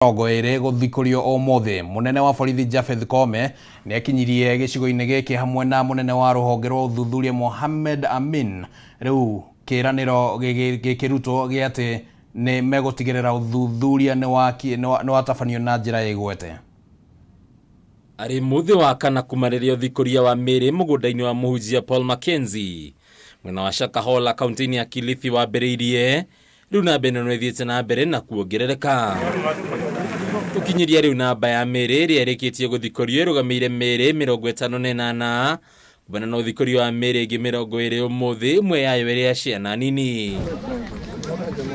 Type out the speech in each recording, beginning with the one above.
20 gũthikũrio ũmũthĩ. Mũnene wa borithi Japheth Koome nĩ akinyirie gĩcigo-inĩ gĩkĩ hamwe na mũnene wa rũhonge rwa ũthuthuria Mohamed Amin. Rĩu kĩĩranĩro gĩkĩrutwo gĩa atĩ nĩ megũtigĩrĩra ũthuthuria nĩ watabanio na njĩra ĩgwete. Arĩ mũthĩ wa kana kuma rĩrĩa ũthikũria wa mĩĩrĩ mũgũnda-inĩ wa mũhunjia Paul Mackenzie mwena wa Shakahola kaunti-inĩ ya Kilifi wambĩrĩirie, rĩu namba ĩno no ĩthiĩte na mbere na kuongerereka. Gũkinyĩria rĩu namba ya mĩĩrĩ ĩrĩa ĩrĩkĩtie gũthikũrio ĩrũgamĩire mĩĩrĩ 58 kumana na ũthikũria wa mĩĩrĩ ĩngĩ 20 ũmũthĩ, ĩmwe yayo ĩrĩ ya ciana nini.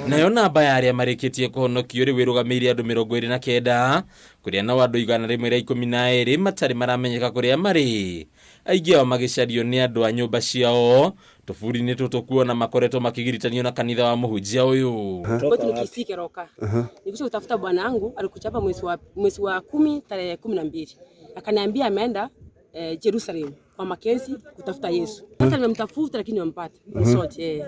Nayo namba ya arĩa marĩkĩtie kũhonokio rĩu ĩrũgamĩire andũ 29, kũrĩa nao andũ 112 matarĩ maramenyeka kũrĩa marĩ, aingĩ ao magĩcario nĩ andũ a nyũmba ciao. Tũburi-inĩ tũtũ kuona makoretwo makĩgiritanio na kanitha wa mũhunjia ũyũ. Kwetu ni Kisii Keroka. Nilikuja kutafuta bwana wangu, alikuja hapa mwezi wa 10 tarehe 12. Akaniambia ameenda Jerusalem kwa Mackenzie kutafuta Yesu. Sasa nimemtafuta lakini nimempata. Ni sote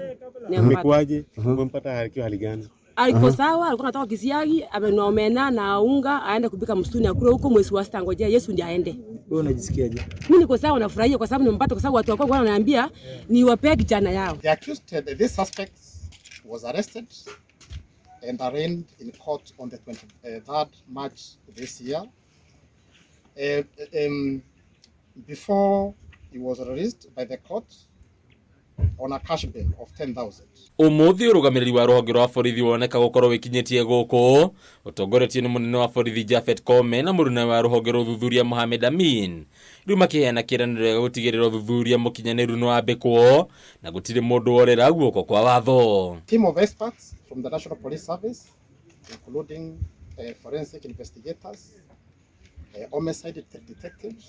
nimempata. Imekuwaje? Umempata akiwa hali gani? Alikuwa sawa, alikuwa anatoka Kisiagi, amenunua omena na unga aende kupika msituni akule huko mwezi wa 6, ngojea Yesu ndiye aende. Wewe unajisikiaje? Mimi niko sawa, nafurahia kwa sababu nimempata, kwa sababu watu wako wananiambia niwapee kijana yao. The accused, this suspect was arrested and arraigned in court on the 23rd March this year. Before he was released by the court on a cash bail of 10,000. Ũmũthĩ ũrũgamĩrĩri wa rũhonge rwa borithi woneka gũkorwo wĩkinyĩtie gũkũ ũtongoretio nĩ mũnene wa borithi Japhet Koome na mũruna wa rũhonge rwa ũthuthuria Mohamed Amin, rĩu makĩheana kĩĩranĩro gĩa gũtigĩrĩra ũthuthuria mũkinyanĩru nĩ wambĩkwo na gũtirĩ mũndũ worera guoko kwa watho. Team of experts from the National Police Service, including forensic investigators, homicide detectives,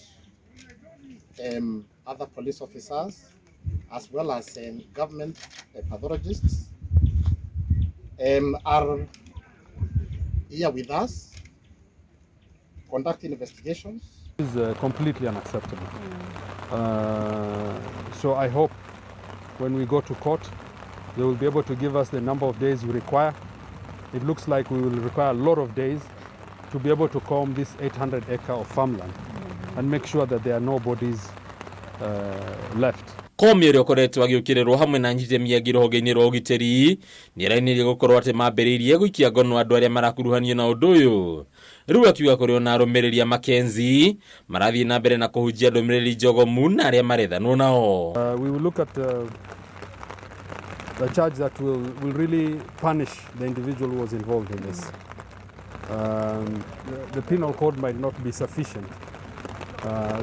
other police officers, as well as government pathologists, are here with us conducting investigations. Is completely unacceptable. So I hope when we go to court, they will be able to give us the number of days we require. It looks like we will require a lot of days to be able to comb this 800 acre of farmland and make sure that there are no bodies left. Koome ũrĩa ũkoretwo agĩũkĩrĩrwo hamwe na anyitemi angĩ rũhonge-inĩ rwa ũgitĩri nĩ arainirie gũkorwo atĩ mambĩrĩirie gũikia ngono andũ arĩa marakuruhanio na ũndũ ũyũ. Rĩu akiuga kũrĩ ona arũmĩrĩri a Mackenzie marathiĩ na mbere na kũhunjia ndũmĩrĩri njogomu na arĩa marethanwo nao. We will look at the charge that will really punish the individual who was involved in this. The penal code might not be sufficient,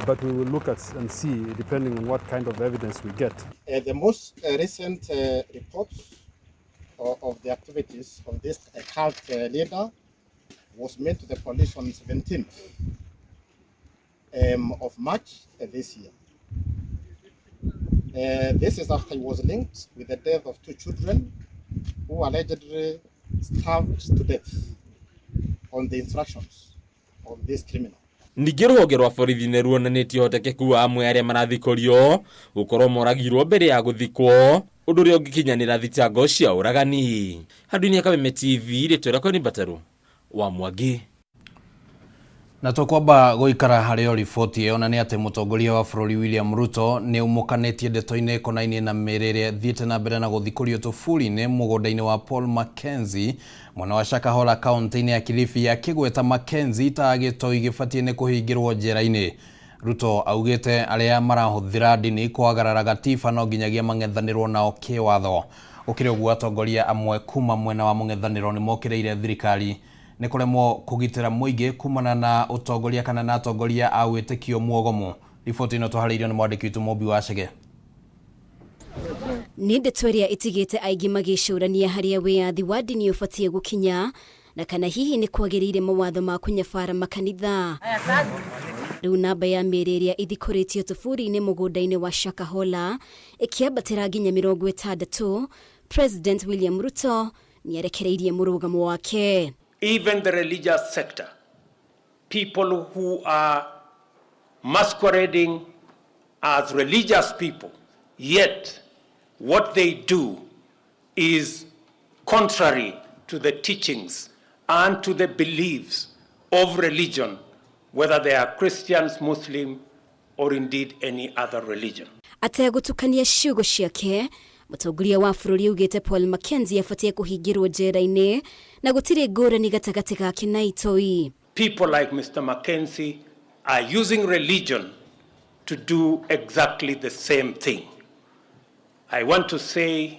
but we will look at and see depending on what kind of evidence we get. The most recent reports of the activities of this cult leader was made to the police on 17th of March this year. This is after he was linked with the death of two children who allegedly starved to death on the instructions of this criminal. Ningĩ rũhonge rwa borithi nĩ ruonanĩtie ũhotekeku wa amwe arĩa marathikũrio gũkorwo moragirwo mbere ya gũthikwo, ũndũ ũrĩa ũngĩkinyanĩra thitango cia ũragani. Handũ-inĩ ya Kameme TV, rĩtwa rĩakwa nĩ Mbataru wa Mwangi. Na tũkwamba gũikara harĩ o riboti ĩyo, na nĩ atĩ mũtongoria wa bũrũri William Ruto nĩ ũmũkanĩtie ndeto-inĩ ĩkonainie na mĩĩrĩ ĩrĩa ĩthiĩte na mbere na gũthikũrio tũburi-inĩ mũgũnda-inĩ wa Paul Mackenzie mwena wa Shakahola kaunti-inĩ ya Kilifi, akĩgweta Mackenzie ta gĩtoi gĩbatiĩ nĩ kũhingĩrwo njera-inĩ. Ruto augĩte arĩa marahũthĩra ndini kwagarara gatiba no nginyagia mang'ethanĩrwo nao kĩwatho. Gũkĩrĩ ũguo, atongoria amwe kuma mwena wa mũng'ethanĩro nĩ mokĩrĩire thirikari nĩ kũremwo kũgitĩra mũingĩ kumana na ũtongoria kana na atongoria a wĩtĩkio muogomu. Riboti ĩno tũharĩirio nĩ mwandĩki witũ Mũmbi wa Chege. Nĩ ndeto ĩrĩa ĩtigĩte aingĩ magĩcũrania harĩa wĩyathi wa ndini ũbatiĩ gũkinya na kana hihi nĩ kwagĩrĩire mawatho ma kũnyabara makanitha. Rĩu namba ya mĩĩrĩ ĩrĩa ithikũrĩtio tũburi-inĩ mũgũnda-inĩ wa Shakahola ĩkĩambatĩra nginya 60, President William Ruto nĩ arekereirie mũrũgamo wake. Even the religious sector, people who are masquerading as religious people, yet what they do is contrary to the teachings and to the beliefs of religion, whether they are Christians, Muslim, or indeed any other religion. Ategũtukania ciugo ciake, mũtongoria wa bũrũri augĩte Paul Mackenzie abatie kũhingĩrwo njera-inĩ na gũtirĩ ngũrani gatagatĩ gake na itoi. People like Mr. Mackenzie are using religion to do exactly the same thing. I want to say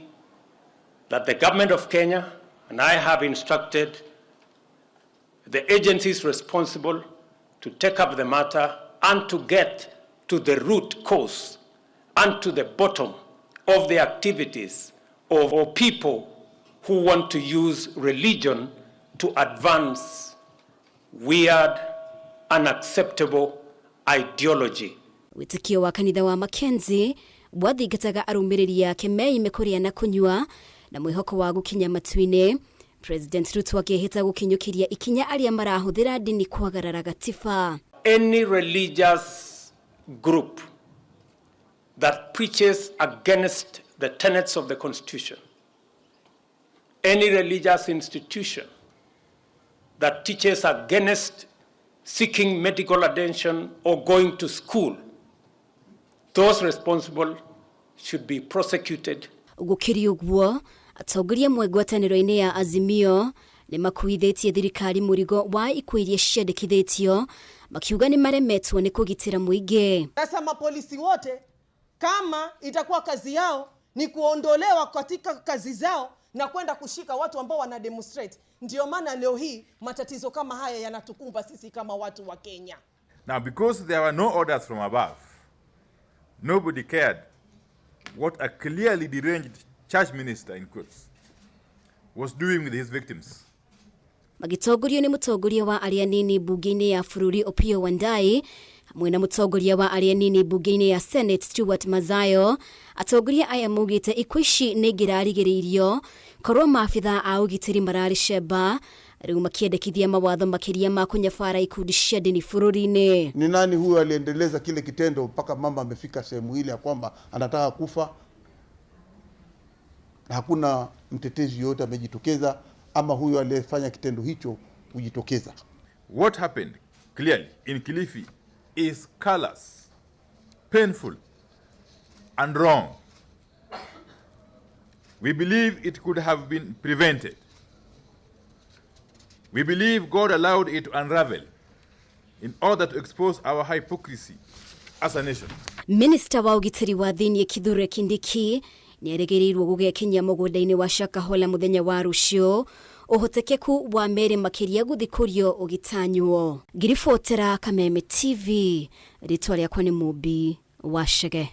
that the government of Kenya, and I have instructed the agencies responsible to take up the matter and to get to the root cause and to the bottom of the activities of people who want to use religion to advance weird, unacceptable ideology. Wĩtĩkio wa kanitha wa Mackenzie wathingataga arũmĩrĩri ake meime kũrĩa na kũnyua na mwĩhoko wa gũkinya matu-inĩ. President Ruto akĩhĩta gũkinyũkĩria ikinya arĩa marahũthĩra ndini kwagarara gatiba. Any religious group that preaches against the tenets of the Constitution, any religious institution that teaches against seeking medical attention or going to school, those responsible should be prosecuted. Gũkĩrĩ ũguo, atongoria amwe ngwatanĩro-inĩ ya Azimio nĩ makuithĩtie thirikari mũrigo wa ikuũ iria ciandĩkithĩtio makiuga nĩ maremetwo nĩ kũgitĩra mũingĩ. Sasa mapolisi wote kama itakuwa kazi yao ni kuondolewa katika kazi zao na kwenda kushika watu ambao wana demonstrate. Ndio maana leo hii matatizo kama haya yanatukumba sisi kama watu wa Kenya. Now, because there were no orders from above, nobody cared what a clearly deranged church minister, in quotes, was doing with his victims. Magĩtongorio nĩ mũtongoria wa arĩa anini mbunge-inĩ ya bũrũri Opiyo Wandayi hamwe na mũtongoria wa arĩa anini mbunge-inĩ ya Senate Stewart Mazayo, atongoria aya maugĩte ikuũ ici nĩ ingĩrarigĩrĩirio korwo maabitha a ũgitĩri mararĩ cemba, rĩu makĩendekithia mawatho makĩria ma kũnyabara ikundi cia ndini bũrũri-inĩ. Ni nani huyo aliendeleza kile kitendo mpaka mama amefika sehemu ile ya kwamba anataka kufa na hakuna mtetezi yoyote amejitokeza ama huyo aliyefanya kitendo hicho kujitokeza? What happened clearly in Kilifi is callous, painful, and wrong. We believe it could have been prevented. We believe God allowed it to unravel in order to expose our hypocrisy as a nation. Minista wa ũgitĩri wa thĩinĩ Kithure Kindiki nĩerĩgĩrĩirwo gũgekinyia mũgũnda-inĩ wa Shakahola mũthenya wa rũciũ, ũhotekeku wa mĩrĩ makĩria gũthikũrio ũgĩtanywo. Ngĩribotera Kameme TV, rĩtwa rĩakwa nĩ Mũmbi wa Chege.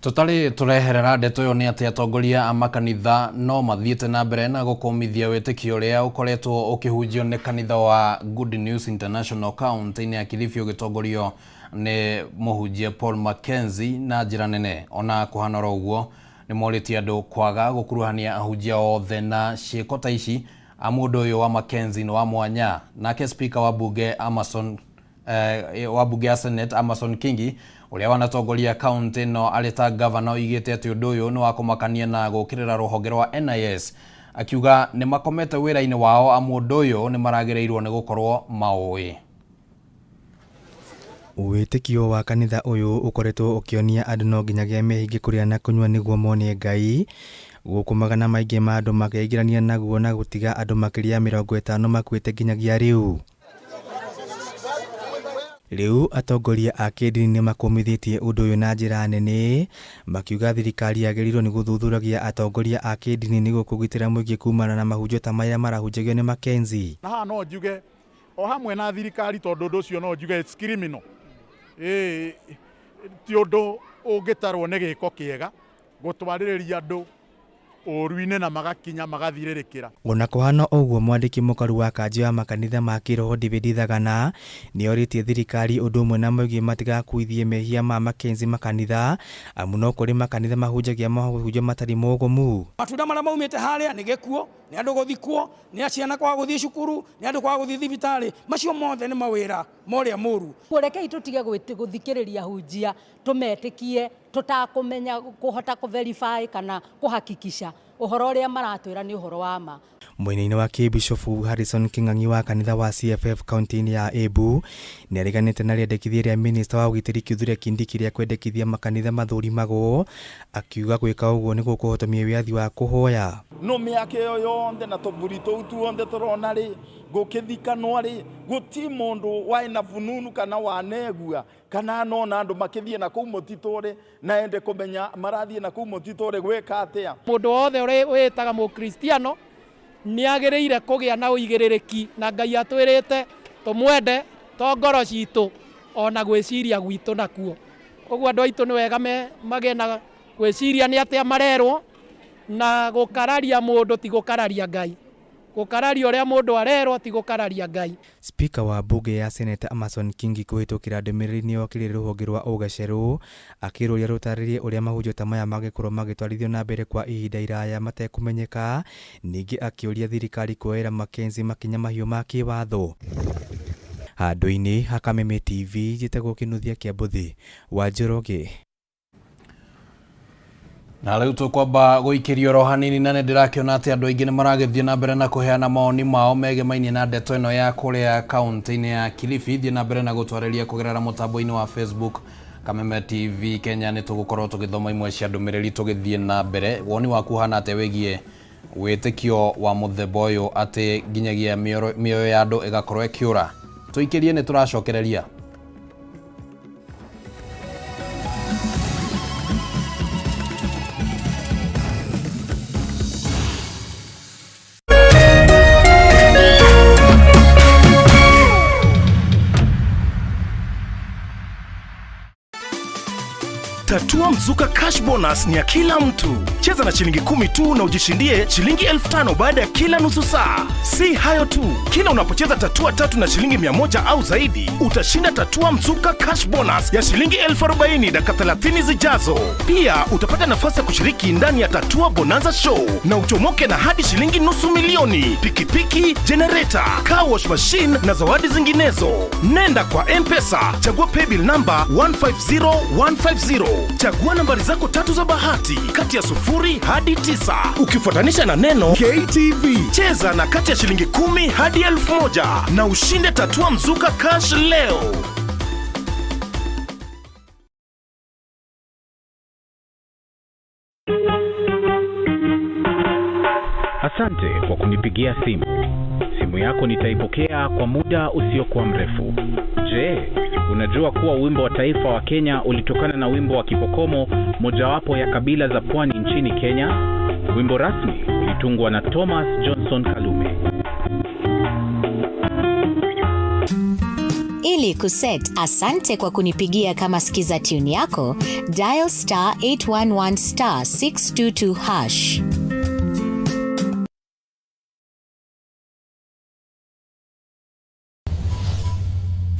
Tũtarĩ tũreherera ndeto ĩyo nĩ atĩ atongoria a makanitha no mathiĩte na mbere na gũkũmithia wĩtĩkio ũrĩa ũkoretwo ũkĩhunjio nĩ kanitha wa Good News International kaunti-inĩ ya Kilifi ũgĩtongorio nĩ mũhunjia Paul Mackenzie na njĩra nene. Ona kũhana oro ũguo, nĩ morĩtie andũ kwaga gũkuruhania ahunjia othe na ciĩko ta ici a mũndũ ũyũ wa Mackenzie nĩ wa mwanya. Nake speaker wa bunge Amason wa bunge ya Senate Amason Kingi ũrĩa wanatongoria kaunti ĩno arĩ ta gavana oigĩte atĩ ũndũ ũyũ nĩ wa kũmakania na gũkĩrĩra rũhonge rwa NIS, akiuga nĩ makomete wĩra-inĩ wao amu ũndũ ũyũ nĩ maragĩrĩirwo nĩ gũkorwo maũĩ. Wĩtĩkio wa kanitha ũyũ ũkoretwo ũkĩonia andũ no nginyagia mehinge kũrĩa na kũnyua nĩguo mone Ngai, gũkũ magana maingĩ ma andũ makeingĩrania naguo na gũtiga andũ makĩria ya 50 makuĩte nginyagia rĩu. Rĩu atongoria a kĩndini nĩ makũmithĩtie ũndũ ũyũ na njĩra nene, makiuga thirikari yagĩrĩirwo nĩ gũthuthuragia atongoria a kĩndini nĩguo kũgitĩra mũingĩ kumana na mahunjio ta marĩa marahunjagio nĩ Mackenzie. Na haha no njuge o hamwe na thirikari tondũ ũndũ ũcio no njuge it's criminal. Ĩĩ, ti ũndũ ũngĩtarwo nĩ gĩko kĩega gũtwarĩrĩria andũ ũru-inĩ na magakinya magathirĩrĩkĩra. Ona kũhana ũguo, mwandĩki mũkaru wa kanjũ ya makanitha ma kĩroho David Thagana nĩorĩtie thirikari ũndũ ũmwe na mũingĩ matigakuithie mehia ma Mackenzie makanitha, amu no kũrĩ makanitha mahunjagia mahunjio matarĩ mogomu. Matunda marĩa maumĩte harĩa nĩ gĩkuũ, nĩ andũ gũthikwo, nĩ ciana kwaga gũthiĩ cukuru, nĩ andũ kwaga gũthiĩ thibitarĩ, macio mothe nĩ mawĩra ma ũrĩa mũru. Rekei tũtige gũthikĩrĩria hunjia tũmetĩkie tũtakũmenya kũhota kũ verify kana kũhakikisha Ũhoro ũrĩa maratwĩra nĩ ũhoro wa ma. Mwena-inĩ wake Bishofu Harrison King'ang'i wa kanitha wa CFF kaunti-inĩ ya Embu nĩareganĩte na rĩendekithia rĩa minista wa ũgitĩri Kithure Kindiki rĩa kwendekithia makanitha mathũrimagwo akiuga gwĩka ũguo nĩ gũkũhotomia wĩyathi wa kũhoya. No mĩaka ĩyo yonthe na tũburi tũu tuonthe tũrona rĩ, gũkĩthikanwo rĩ, gũti mũndũ waĩ na fununu kana wanegua kana anona andũ makĩthiĩ na kũu mũtitũ rĩ, na ende kũmenya marathiĩ na kũu mũtitũ rĩ gwĩka atĩa. Mũndũ wothe ũrĩa wĩĩtaga mũkristiano nĩ agĩrĩire kũgĩa na ũigĩrĩrĩki, na Ngai atwĩrĩte tũmwende to ngoro citũ ona gwĩciria gwitũ nakuo. Koguo andũ aitũ nĩ wega magĩe na gwĩciria nĩ atĩa marerwo, na gũkararia mũndũ ti gũkararia Ngai. Gũkararia ũrĩa mũndũ arerwo ti gũkararia Ngai. Spika wa mbunge ya Seneta Amason Kingi kũhĩtũkĩra ndũmĩrĩri nĩokĩrĩire rũhonge rwa Ũgacerũ akĩrũria rũtarĩrie ũrĩa mahunjio ta maya mangĩkorwo magĩtwarithio na mbere kwa ihinda iraya matekũmenyeka, ningĩ akĩũria thirikari kuoera Mackenzie makinya mahiũ ma kĩwatho. Handũ-inĩ ha Kameme TV njĩtagwo Kĩnuthia kĩa Mbũthĩ wa Njoroge. Na rĩu tũkwamba gũikĩrio oro hanini na nĩ ndĩrakĩona atĩ andũ aingĩ nĩ maragĩthiĩ na mbere na kũheana mawoni mao megemainie na ndeto ĩno ya kũrĩa kaunti-inĩ ya Kilifi. Thiĩ na mbere na gũtwarĩria kũgerera mũtambo-inĩ wa Facebook Kameme TV Kenya. Nĩ tũgũkorwo tũgĩthoma imwe cia ndũmĩrĩri tũgĩthiĩ na mbere. Woni waku ũhana atĩa wĩgiĩ wĩtĩkio wa mũthemba ũyũ atĩ nginyagia mĩoyo ya andũ ĩgakorwo ĩkĩũra? Tũikĩrie nĩ tũracokereria. Tatua Mzuka Cash Bonus ni ya kila mtu. Cheza na shilingi 10 tu na ujishindie shilingi 5,000 baada ya kila nusu saa. Si hayo tu, kila unapocheza tatua 3 na shilingi 100 au zaidi, utashinda Tatua Mzuka Cash Bonus ya shilingi 40,000 dakika 30 zijazo. Pia utapata nafasi ya kushiriki ndani ya Tatua Bonanza Show na uchomoke na hadi shilingi 500,000, pikipiki, generator, car wash machine na zawadi zinginezo. Nenda kwa M-Pesa, chagua paybill number 150150. Chagua nambari zako 3 za bahati kati ya 0 hadi 9 ukifuatanisha na neno KTV. Cheza na kati ya shilingi 10 hadi 1,000 na ushinde Tatua Mzuka Cash leo. Asante kwa kunipigia simu. Simu yako nitaipokea kwa muda usiokuwa mrefu. Je, unajua kuwa wimbo wa taifa wa Kenya ulitokana na wimbo wa Kipokomo, mojawapo ya kabila za pwani nchini Kenya? Wimbo rasmi ulitungwa na Thomas Johnson Kalume. Ili kuset asante kwa kunipigia kama sikiza tune yako, dial star 811 star 622 hash.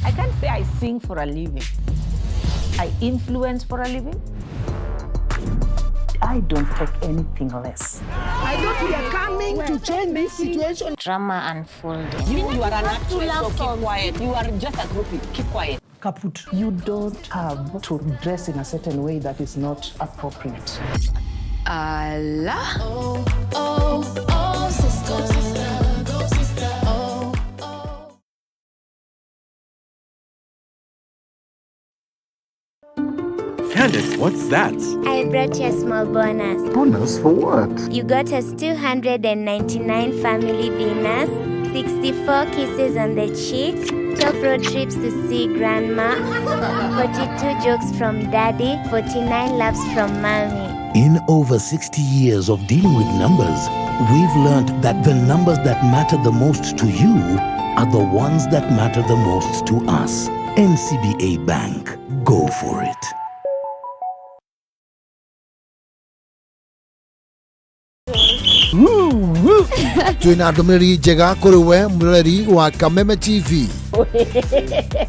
I can't say I sing for a living. I influence for a living. I don't take anything less. I thought we are coming to change this situation. Drama unfolding. You are an actress, so keep quiet. You are just a groupie. Keep quiet. Kaput. You don't have to dress in a certain way that is not appropriate. Allah. Oh, oh, oh, sister. Go, sister. Oh, oh. Candice, what's that? I brought you a small bonus. Bonus for what? You got us 299 family dinners, 64 kisses on the cheek, 12 road trips to see grandma, 42 jokes from daddy, 49 laughs from mommy. In over 60 years of dealing with numbers, we've learned that the numbers that matter the most to you are the ones that matter the most to us. NCBA Bank. Go for it. Twina ndũmĩrĩri njega kũrĩ we mwĩroreri wa Kameme TV.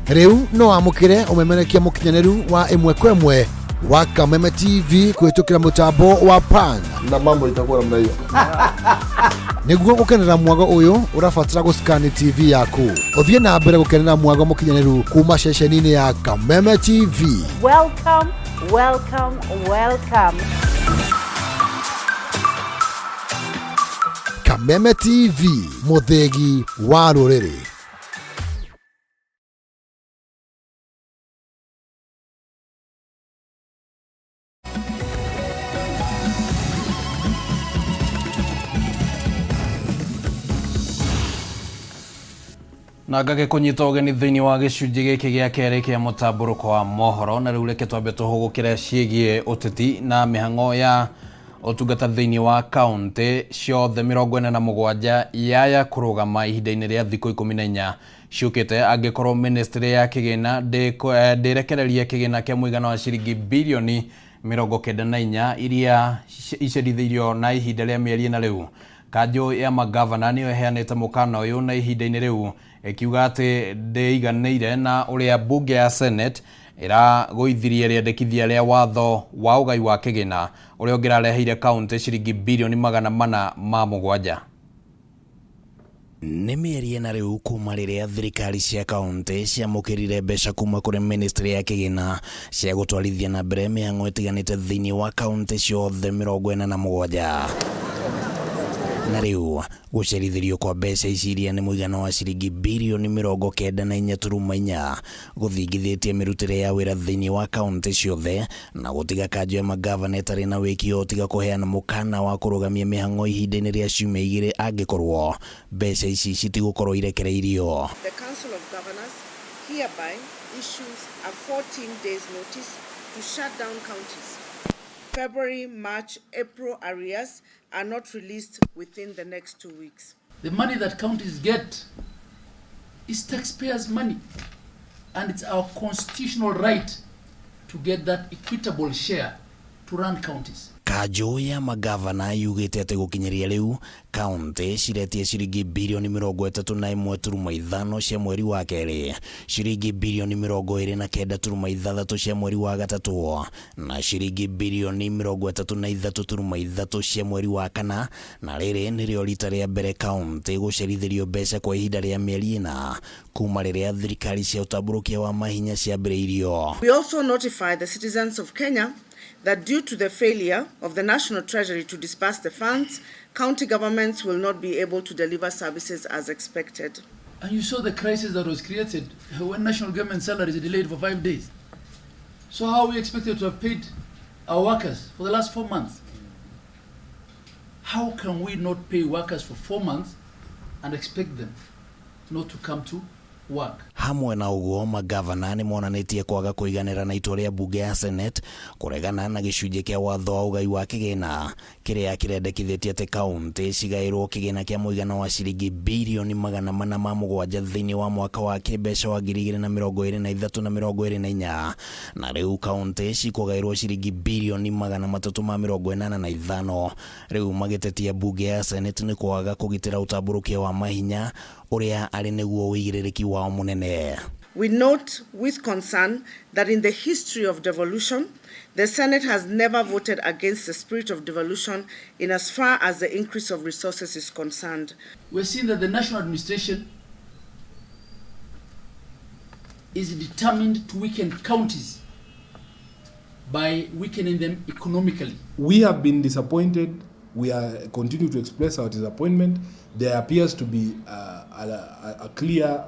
Rĩu no wamũkĩre ũmemerekia mũkinyanĩru wa ĩmwe kwa ĩmwe wa Kameme TV kũhĩtũkĩra mũtambo wa Pan na mambo itakuwa namna hiyo. Nĩguo gũkenera mwago ũyũ ũrabatara gũscan TV yaku. Ũthiĩ na mbere gũkenera mwago mũkinyanĩru kuma ceceni-inĩ ya Kameme TV. Welcome, welcome, welcome. Kameme TV, mũthĩgi wa rũrĩrĩ. Na ngagĩkũnyita ũgeni thĩinĩ wa gĩcunjĩ gĩkĩ gĩa kerĩ kĩa mũtambũrũko wa mohoro. Na rĩu reke twambe tũhũgũkĩre ciĩgiĩ ũteti na mĩhang'o ya ũtungata thĩinĩ wa kaũntĩ ciothe 47 yaya kũrũgama ihinda-inĩ rĩa thikũ 14 ciũkĩte angĩkorwo ministry ya kĩgĩna ndĩrekererie kĩgĩna kĩa mũigana wa ciringi bilioni 94 iria icerithĩirio na ihinda rĩa mĩeri ĩna rĩu. Kanjũ ya magavana nĩyo ĩheanĩte mũkana ũyũ na ihinda-inĩ rĩu ĩkiuga atĩ ndĩiganĩire na ũrĩa mbunge ya Senate ĩragũithirie rĩendekithia rĩa watho wa ũgai wa kĩgĩna ũrĩa ũngĩrareheire kaũntĩ ciringi bilioni 407. Nĩ mĩeri ĩna rĩu kuma rĩrĩa thirikari cia kaũntĩ ciamũkĩrire mbeca kuma kũrĩ ministry ya kĩgĩna cia gũtwarithia na mbere mĩhang'o ĩtiganĩte thĩinĩ wa kaũntĩ ciothe 47. Na rĩu gũcerithĩrio kwa mbeca ici iria nĩ mũigana wa ciringi bilioni 94.4 gũthingithĩtie mĩrutĩre ya wĩra thĩinĩ wa kaũntĩ ciothe na gũtiga kanjũ ya magavana ĩtarĩ na wĩki tiga kũheana mũkana wa kũrũgamia mĩhang'o ihinda-inĩ rĩa ciumia igĩrĩ angĩkorwo mbeca ici citigũkorwo irekereirio. The Council of Governors hereby issues a 14 days notice to shut down counties. February, March, April arrears are not released within the next 2 weeks. The money that counties get is taxpayers' money, and it's our constitutional right to get that equitable share to run counties. Kanjũ ya magavana yugĩte atĩ gũkinyĩria rĩu kaũntĩ ciretie ciringi bilioni 31.5 cia mweri wa kerĩ, ciringi bilioni 29.6 cia mweri wa gatatũ na ciringi bilioni 33.3 cia mweri wa kana, na rĩrĩ nĩrĩo rita rĩa mbere kaũntĩ gũcerithĩrio mbeca kwa ihinda rĩa mĩeri ĩna kuma rĩrĩa thirikari cia ũtambũrũkia wa mahinya ciambĩrĩirio. We also notify the citizens of Kenya that due to the failure of the National Treasury to disburse the funds, county governments will not be able to deliver services as expected. And you saw the crisis that was created when national government salaries delayed for 5 days. So how are we expected to have paid our workers for the last 4 months? How can we not pay workers for 4 months and expect them not to come to work? Hamwe na ũguo magavana nĩ monanĩtie kwaga kũiganĩra na itua rĩa mbunge ya Senate kũregana na gĩcunjĩ kĩa watho wa ũgai wa kĩgĩna kĩrĩa kĩrendekithĩtie atĩ kaũntĩ cigaĩrwo kĩgĩna kĩa mũigana wa ciringi bilioni 407 thĩinĩ wa mwaka wa kĩmbeca wa 2023 na 24, na rĩu kaũntĩ cikũgaĩrwo ciringi bilioni 385. Rĩu magĩtetia mbunge ya Senate nĩ kwaga kũgitĩra ũtambũrũkia wa mahinya ũrĩa arĩ nĩguo ũigĩrĩrĩki wao mũnene. We note with concern that in the history of devolution, the Senate has never voted against the spirit of devolution in as far as the increase of resources is concerned. We're seeing that the national administration is determined to weaken counties by weakening them economically. We have been disappointed. We are continue to express our disappointment. There appears to be a clear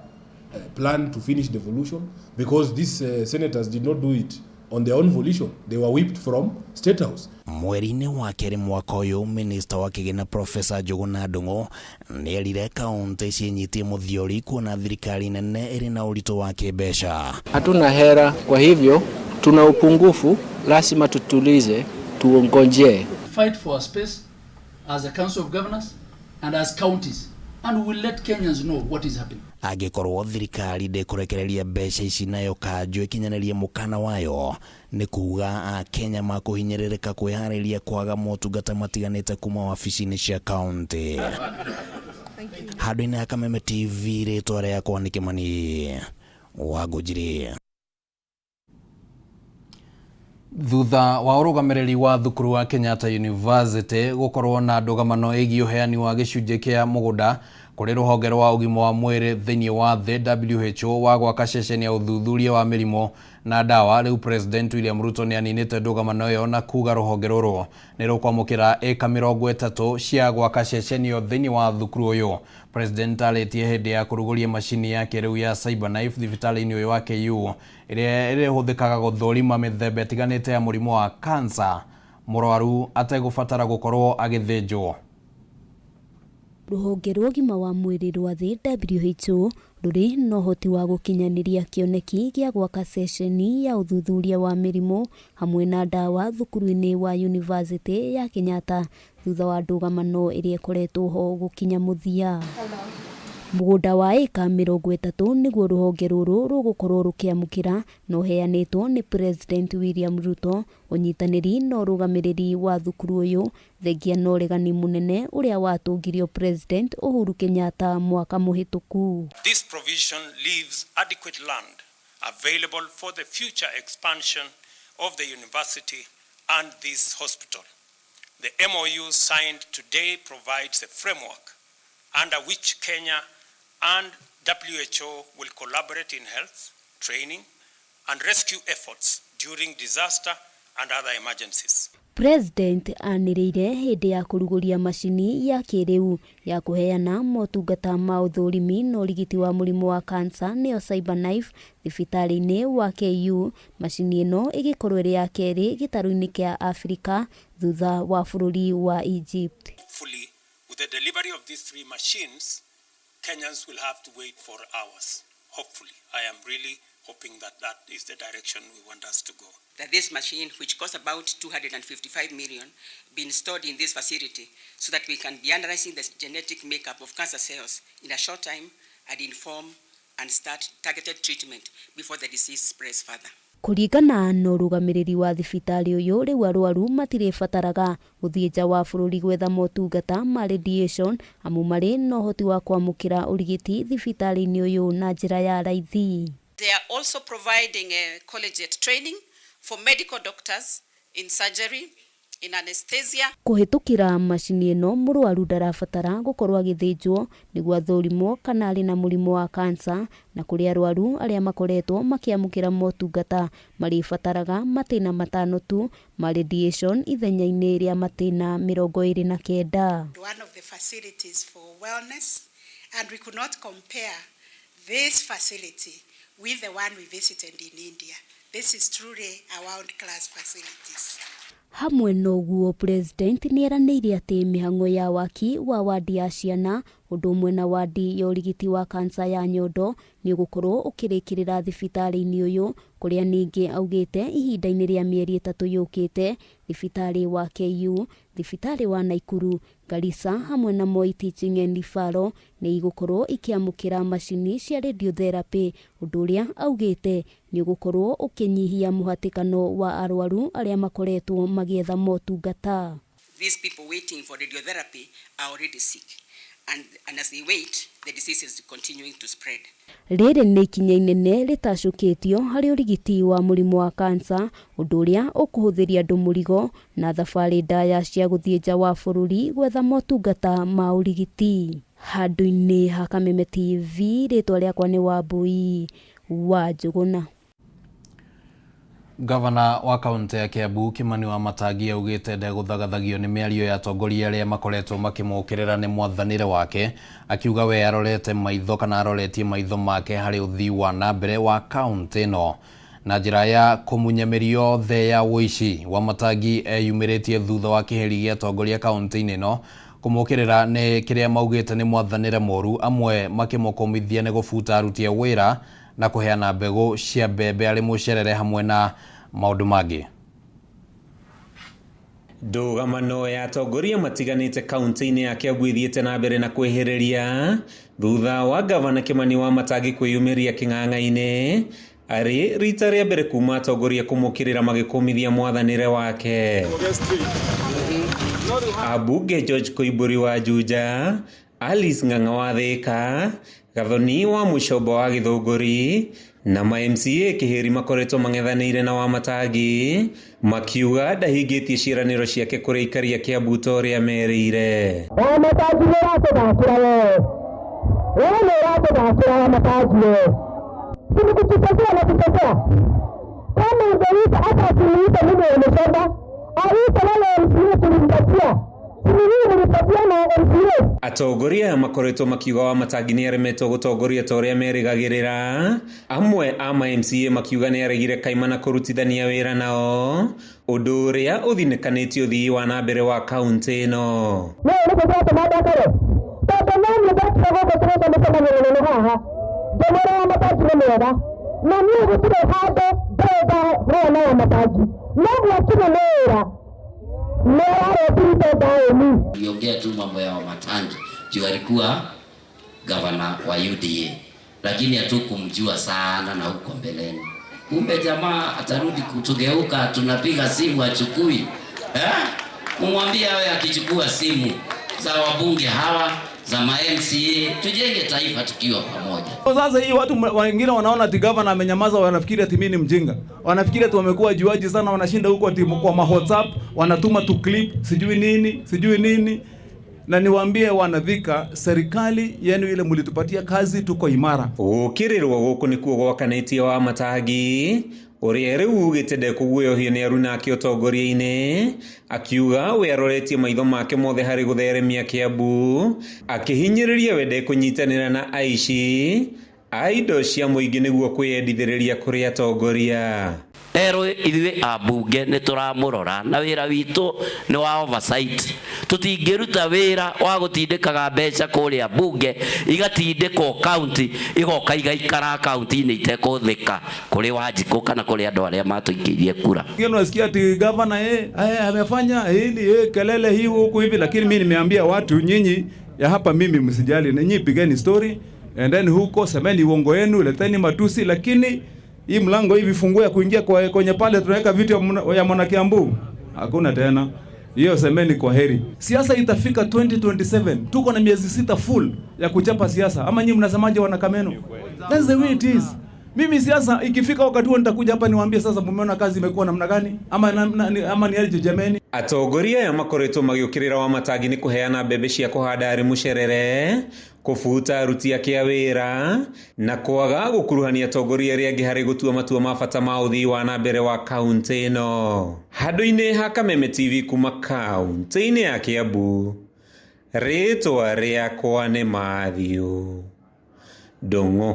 plan to finish devolution, because these senators did not do it on their own volition. They were whipped from State House. Mweri-inĩ wa kerĩ mwaka ũyũ, Minista wa kĩgĩna Professor Njũgũna Ndung'u nĩerire kaũntĩ ciĩnyitie mũthiori kuona thirikari nene ĩrĩ na ũritũ wa kĩmbeca. Hatuna hera, kwa hivyo tuna upungufu, lazima tutulize, tuongojee. Fight for our space as a Council of Governors and as counties, and we will let Kenyans know what is happening. Angĩkorwo thirikari ndĩkũrekereria mbeca ici nayo kanjũ ĩkinyanĩrie mũkana wayo, nĩ kuga Akenya makũhinyĩrĩrĩka kwĩharĩria kwaga motungata matiganĩte kuma wabici-inĩ cia kaũntĩ. Handũ-inĩ ha Kameme TV, rĩtwa rĩakwa nĩ Kĩmani wa Ngũnjiri. Thutha wa ũrũgamĩrĩri wa thukuru wa Kenyatta University gũkorwo na ndũgamano ĩgiĩ ũheani wa gĩcunjĩ kĩa mũgũnda Kũrĩ rũhonge rwa ũgima wa mwĩrĩ thĩinĩ wa thĩ WHO wa gwaka ceceni ya ũthuthuria wa mĩrimũ na ndawa. Rĩu President William Ruto nĩ aninĩte ndũgamano ĩyo na kuga rũhonge rũrũ nĩ rũkwamũkĩra ĩka 30 cia gwaka ceceni ĩyo thĩinĩ wa thukuru ũyũ. President arĩtie hĩndĩ ya kũrugũria macini ya kĩrĩu ya Cyberknife thibitarĩ-inĩ ũyũ wa KU ĩrĩa ĩrĩhũthĩkaga gũthũrima mĩthemba ĩtiganĩte ya mũrimũ wa kansa mũrwaru ategũbatara gũkorwo agĩthĩnjwo. Rũhonge rwa ũgima wa mwĩrĩ rwa thĩ WHO rũrĩ na ũhoti wa gũkinyanĩria kĩoneki gĩa gwaka ceceni ya ũthuthuria wa mĩrimũ hamwe na ndawa thukuru-inĩ wa Yunivasĩtĩ ya Kenyatta thutha wa ndũgamano ĩrĩa ĩkoretwo ho gũkinya mũthia. Mũgũnda wa ĩka 30 nĩguo rũhonge rũrũ rũgũkorwo rũkĩamũkĩra na ũheanĩtwo nĩ President William Ruto, ũnyitanĩri na ũrũgamĩrĩri wa thukuru ũyũ thengia na ũregani mũnene ũrĩa watũngirio President Uhuru Kenyatta mwaka mũhĩtũku. This provision leaves adequate land available for the future expansion of the university and this hospital. The MOU signed today provides a framework under which Kenya and WHO will collaborate in health, training, and rescue efforts during disaster and other emergencies. President anĩrĩire hĩndĩ ya kũrugũria macini ya kĩrĩu ya kũheana motungata ma ũthũrimi na ũrigiti wa mũrimũ wa kansa nĩyo Cyberknife thibitarĩ-inĩ wa KU. Macini ĩno ĩgĩkorwo ĩrĩ ya kerĩ gĩtarũ-inĩ kĩa Afrika thutha wa bũrũri wa Egypt. Hopefully, with the delivery of these three machines, Kenyans will have to wait for hours. Hopefully, I am really hoping that that is the direction we want us to go. That this machine, which costs about 255 million, be installed in this facility so that we can be analyzing the genetic makeup of cancer cells in a short time and inform and start targeted treatment before the disease spreads further. Kũringana na ũrũgamĩrĩri wa thibitarĩ ũyũ, rĩu arwaru matirĩbataraga gũthiĩ nja wa bũrũri gwetha motungata ma radiation amu marĩ na ũhoti wa kwamũkĩra ũrigiti thibitarĩ-inĩ ũyũ na njĩra ya raithi. They are also providing a collegiate training for medical doctors in surgery, in anesthesia. Kũhĩtũkĩra macini ĩno, mũrwaru ndarabatara gũkorwo agĩthĩnjwo nĩguo athũrimwo kana arĩ na mũrimũ wa kansa, na kũrĩ arwaru arĩa makoretwo makĩamũkĩra motungata marĩbataraga matĩna 5 tu ma radiation ithenya-inĩ rĩa matĩna 29. One of the facilities for wellness, and we could not compare this facility with the one we visited in India. This is truly a world-class facilities. Hamwe na ũguo, President nĩeranĩire atĩ mĩhang'o ya waki wa wadi ya ciana ũndũ ũmwe na wadi ya ũrigiti wa kansa ya nyondo nĩ ũgũkorwo ũkĩrĩkĩrĩra thibitarĩ-inĩ ũyũ, kũrĩa ningĩ augĩte ihinda-inĩ rĩa mĩeri 3 yũkĩte thibitarĩ wa KU, thibitarĩ wa Naikuru, Garissa hamwe na Moi Teaching and Referral nĩ igũkorwo ikĩamũkĩra macini cia radiotherapy, ũndũ ũrĩa augĩte nĩ ũgũkorwo ũkĩnyihia mũhatĩkano wa arwaru arĩa makoretwo magĩetha motungata. These people waiting for radiotherapy are already sick, and as they wait, the disease is continuing to spread. Rĩrĩ nĩ ikinya inene rĩtacũkĩtio harĩ ũrigiti wa mũrimũ wa kansa, ũndũ ũrĩa ũkũhũthĩria andũ mũrigo na thabarĩ ndaya cia gũthiĩ nja wa bũrũri gwetha motungata ma ũrigiti. Handũ-inĩ ha Kameme TV, rĩtwa rĩakwa nĩ Wambui wa Njũgũna. Gavana wa kaunti ya Kiambu Kimani Wamatangi augĩte ndegũthagathagio nĩ mĩario ya atongoria arĩa makoretwo makĩmũkĩrĩra nĩ mwathanĩre wake, akiuga we arorete maitho kana aroretie maitho make harĩ ũthii wa na mbere wa kaunti ĩno na njĩra ya kũmunya mĩri yothe ya ũici. Wamatangi eyumĩrĩtie thutha wa kĩheri gĩa atongoria kaunti-inĩ ĩno kũmũkĩrĩra nĩ kĩrĩa maugĩte nĩ mwathanĩre mũru, amwe makĩmũkũmithia nĩ gũbuta aruti a wĩra na kũheana mbegũ cia mbembe arĩ mũcerere hamwe na maũndũ mangĩ. Ndũgamano ya atongoria matiganĩte kaunti-inĩ ya Kiambu ĩthiĩte na mbere na kwĩhĩrĩria thutha wa gavana Kimani Wamatangi kwĩyumĩria kĩng'ang'a-inĩ arĩ rita rĩa mbere kuma atongoria kũmũkĩrĩra magĩkũmithia mwathanĩre wake. Ambunge George Koimburi wa Juja, Alice Ng'ang'a wa Thika, Gathoni wa Mũcomba wa Gĩthũngũri na ma MCA Kĩhĩri makoretwo mang'ethanĩire na Wamatangi makiuga ndahingĩtie ciĩranĩro ciake kũrĩ aikari a Kiambu ta ũrĩa merĩire. Wamatangi nĩũratũthakĩra we. Wewe nĩ ũratũthakĩra Wamatangi wewe. Si ni kutuchezea na kuchezea. Kama ungeita hata asiniite mimi Wamuchomba, aite wale MCA tulimpatia. Si ni nyinyi mlipatia na MCA. Atongoria aya makoretwo makiuga Wamatangi nĩ aremetwo gũtongoria ta ũrĩa merĩgagĩrĩra. Amwe a ma MCA makiuga nĩ aregire kaimana kũrutithania wĩra nao, ũndũ ũrĩa ũthinĩkanĩtie ũthii wa na mbere wa kaũntĩ ĩno. No nĩkĩo kĩratũma ndakare. Tondũ no niĩ ndokire gũkũ tũgĩka mũcemanio mũnene haha. Ngĩmwĩra Wamatangi nĩ mwega. Na niĩ gũtirĩ handũ ndarĩ ndarũa na Wamatangi. No gwakinya nĩ wĩra, nĩ ararokirite taũni. Tuliongea tu mambo ya Wamatangi juu alikuwa gavana wa UDA, lakini hatukumjua sana na huko mbeleni. Kumbe jamaa atarudi kutugeuka, tunapiga simu achukui. Mumwambie awe akichukua simu za wabunge hawa za ma MCA, tujenge taifa tukiwa pamoja. Sasa hii watu wengine wanaona ati gavana amenyamaza, wanafikiri ati mimi ni mjinga. Wanafikiri ati wamekuwa juaji sana, wanashinda huko ati kwa ma WhatsApp, wanatuma tu clip, sijui nini, sijui nini. Na niwaambie wanathika, serikali yenu ile mlitupatia kazi, tuko imara. Gũkĩrĩrwo gũkũ nĩkuo gwakanĩtie Wamatangi ũrĩa rĩu ugĩte ndekũguoyohio nĩ aruna ake ũtongoria-inĩ, akiuga we aroretie maitho make mothe harĩ gũtheremia Kiambu, akĩhinyĩrĩria we ndekũnyitanĩra na aici a indo cia mũingĩ nĩguo kwĩyendithĩrĩria kũrĩ atongoria. Erũ ithuĩ ambunge nĩ tũramũrora na wĩra witũ nĩ wa oversight. Tũtingĩruta wĩra wa gũtindĩkaga mbeca kũrĩa bunge igatindĩkwo county igoka igaikara county-inĩ itekũhũthĩka kũrĩ Wanjikũ kana kũrĩ andũ arĩa matũikĩirie kura. Wengine unasikia ati gavana amefanya hili kelele hii huku hivi, lakini mimi nimeambia watu nyinyi ya hapa, mimi msijali, nyinyi pigeni story and then huko semeni uongo wenu, leteni matusi, lakini hii mlango hivi funguo ya kuingia kwenye pale tunaweka vitu ya mwana Kiambu hakuna tena. Hiyo semeni kwa heri. Siasa itafika 2027, tuko na miezi 6 full ya kuchapa siasa. Ama nyinyi mnasemaje wana Kameno? That's the way it is. Mimi siasa ikifika wakati huo nitakuja hapa niwaambie sasa mumeona kazi imekuwa namna gani ama ama ni aje jameni. Atongoria aya makoretwo magĩũkĩrĩra Wamatangi nĩ kũheana mbembe cia kũhanda arĩ mũcerere, kũbuta aruti ake a wĩra na kwaga gũkuruhania atongoria arĩa angĩ harĩ gũtua matua ma bata ma ũthii wa na mbere wa kaũntĩ ĩno. Handũ-inĩ ha Kameme TV kuma kaũntĩ-inĩ ya Kiambu, rĩtwa rĩakwa nĩ Matthew Ndung'u.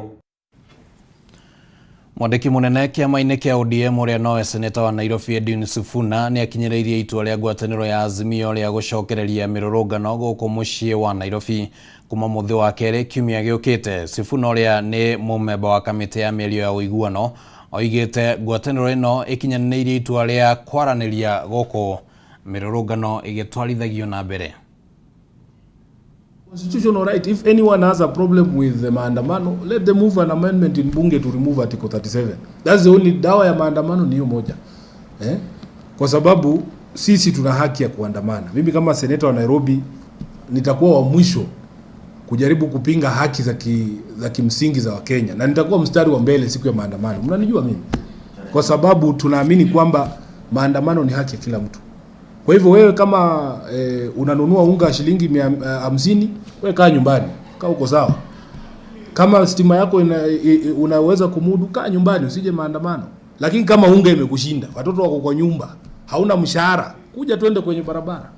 Mwandĩki mũnene kĩama-inĩ kĩa ODM ũrĩa nowe seneta wa Nairobi Edwin Sifuna nĩ akinyĩrĩirie itua rĩa ngwatanĩro ya Azimio rĩa gũcokereria mĩrũrũngano gũkũ mũciĩ wa Nairobi kuma mũthĩ wa kerĩ kiumia gĩũkĩte. Sifuna ũrĩa nĩ mũmemba wa kamĩtĩ ya mĩario ya ũiguano oigĩte ngwatanĩro ĩno ĩkinyanĩirie itua rĩa kwaranĩria gũkũ mĩrũrũngano ĩgĩtwarithagio na mbere. Constitutional right, if anyone has a problem with the maandamano, let them move an amendment in bunge to remove Article 37. That's the only dawa ya maandamano ni hiyo moja. Kwa sababu sisi tuna haki ya kuandamana. Mimi kama seneta wa Nairobi nitakuwa wa mwisho kujaribu kupinga haki za kimsingi za Wakenya, na nitakuwa mstari wa mbele siku ya maandamano. Mnanijua mimi. Kwa sababu tunaamini kwamba maandamano ni haki ya kila mtu. Kwa hivyo wewe kama unanunua unga shilingi 150, wewe kaa nyumbani, kaa uko sawa. Kama stima yako unaweza kumudu, kaa nyumbani usije maandamano. Lakini kama unga imekushinda, watoto wako kwa nyumba, hauna mshahara, kuja twende kwenye barabara.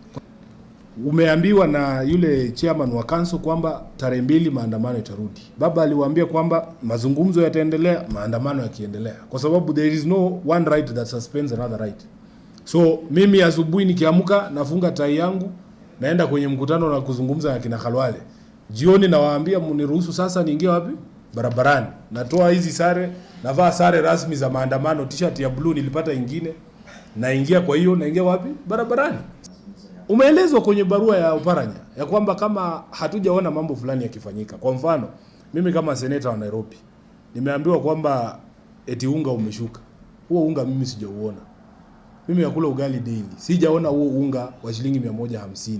Umeambiwa na yule chairman wa council kwamba tarehe 2 maandamano itarudi. Baba aliwaambia kwamba mazungumzo yataendelea, maandamano yakiendelea. Kwa sababu there is no one right that suspends another right. So mimi asubuhi nikiamka nafunga tai yangu, naenda kwenye mkutano na kuzungumza na kina Khalwale. Jioni nawaambia mniruhusu sasa niingie wapi? Barabarani. Natoa hizi sare, navaa sare rasmi za maandamano, t-shirt ya blue nilipata ingine. Naingia kwa hiyo, naingia wapi? Barabarani. Umeelezwa kwenye barua ya Oparanya ya kwamba kama hatujaona mambo fulani yakifanyika. Kwa mfano, mimi kama seneta wa Nairobi nimeambiwa kwamba eti unga umeshuka. Huo unga mimi sijauona. Mimi nakula ugali daily. Sijaona huo unga wa shilingi 150.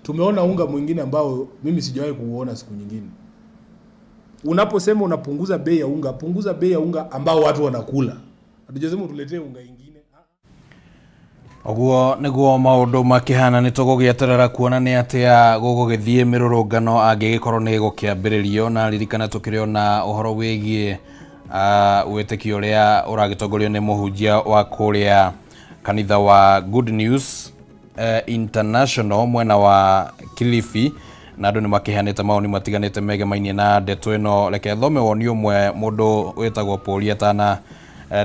Tumeona unga mwingine ambao mimi sijawahi kuuona siku nyingine. Unaposema unapunguza bei ya unga, punguza bei ya unga ambao watu wanakula. Hatujasema utuletee unga ingine. Ũguo nĩguo maũndũ makĩhana. Nĩ tũgũgĩeterera kuona nĩ atĩa gũgũgĩthiĩ mĩrũrũngano angĩgĩkorwo nĩ gũkĩambĩrĩrio. Na ririkana tũkĩrĩ ona ũhoro wĩgiĩ wĩtĩkio ũrĩa ũragĩtongorio nĩ mũhunjia wa kũrĩa kanitha wa Good News International mwena wa Kilifi, na andũ nĩ makĩheanĩte mawoni matiganĩte megemainie na ndeto ĩno. Reke thome woni ũmwe mũndũ wĩtagwo Poli atana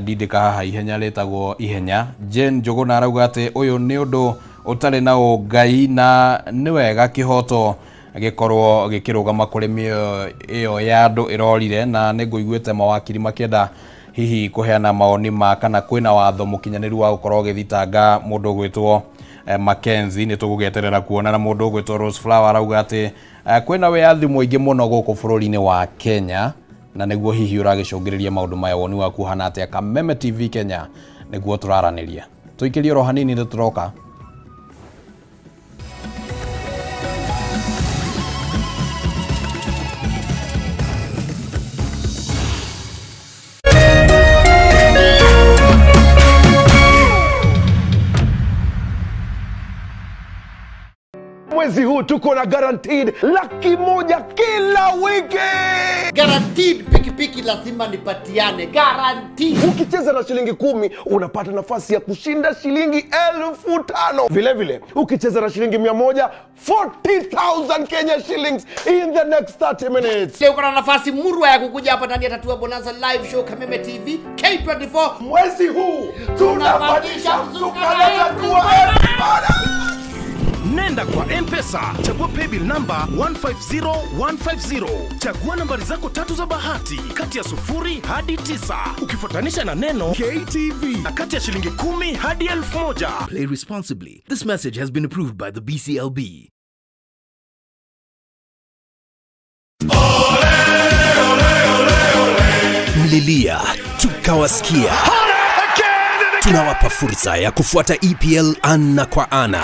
ndindĩka haha ihenya rĩtagwo ihenya. Jane Njũgũna arauga atĩ ũyũ nĩ ũndũ ũtarĩ na ũngai na nĩ wega kĩhoto gĩkorwo gĩkĩrũgama kũrĩ mĩoyo ĩyo ya andũ ĩrorire. Na nĩ ngũiguĩte mawakiri makĩenda hihi kũheana mawoni ma kana kwĩna watho mũkinyanĩru wa gũkorwo ũgĩthitanga mũndũ ũgwĩtwo Mackenzie. Nĩ tũgũgĩeterera kuona. Na mũndũ ũgwĩtwo Rose Flower arauga atĩ kwĩna wĩyathi mũingĩ mũno gũkũ bũrũri-inĩ wa Kenya na nĩguo hihi ũragĩcũngĩrĩria maũndũ maya. Woni waku ũhana atĩa? Kameme TV Kenya nĩguo tũraranĩria. Tũikĩrie oro hanini nĩ tũroka. Mwezi huu tuko na guaranteed 100,000 kila wiki. Guaranteed pikipiki lazima nipatiane. Guaranteed. Ukicheza na shilingi 10 unapata nafasi ya kushinda shilingi 5,000. Vile vile ukicheza na shilingi 100, 40,000 Kenya shillings in the next 30 minutes. Leo kuna nafasi murwa ya kukuja hapa ndani ya Tatua Bonanza live show Kameme TV K24. Mwezi huu tunapandisha mzuka na Tatua everybody. Nenda kwa M-Pesa, chagua paybill number 150150. Chagua nambari zako tatu za bahati kati ya 0 hadi 9, ukifuatanisha na neno KTV, na kati ya shilingi 10 hadi 1,000. Play responsibly. This message has been approved by the BCLB. Mlilia tukawasikia. Tunawapa fursa ya kufuata EPL ana kwa ana.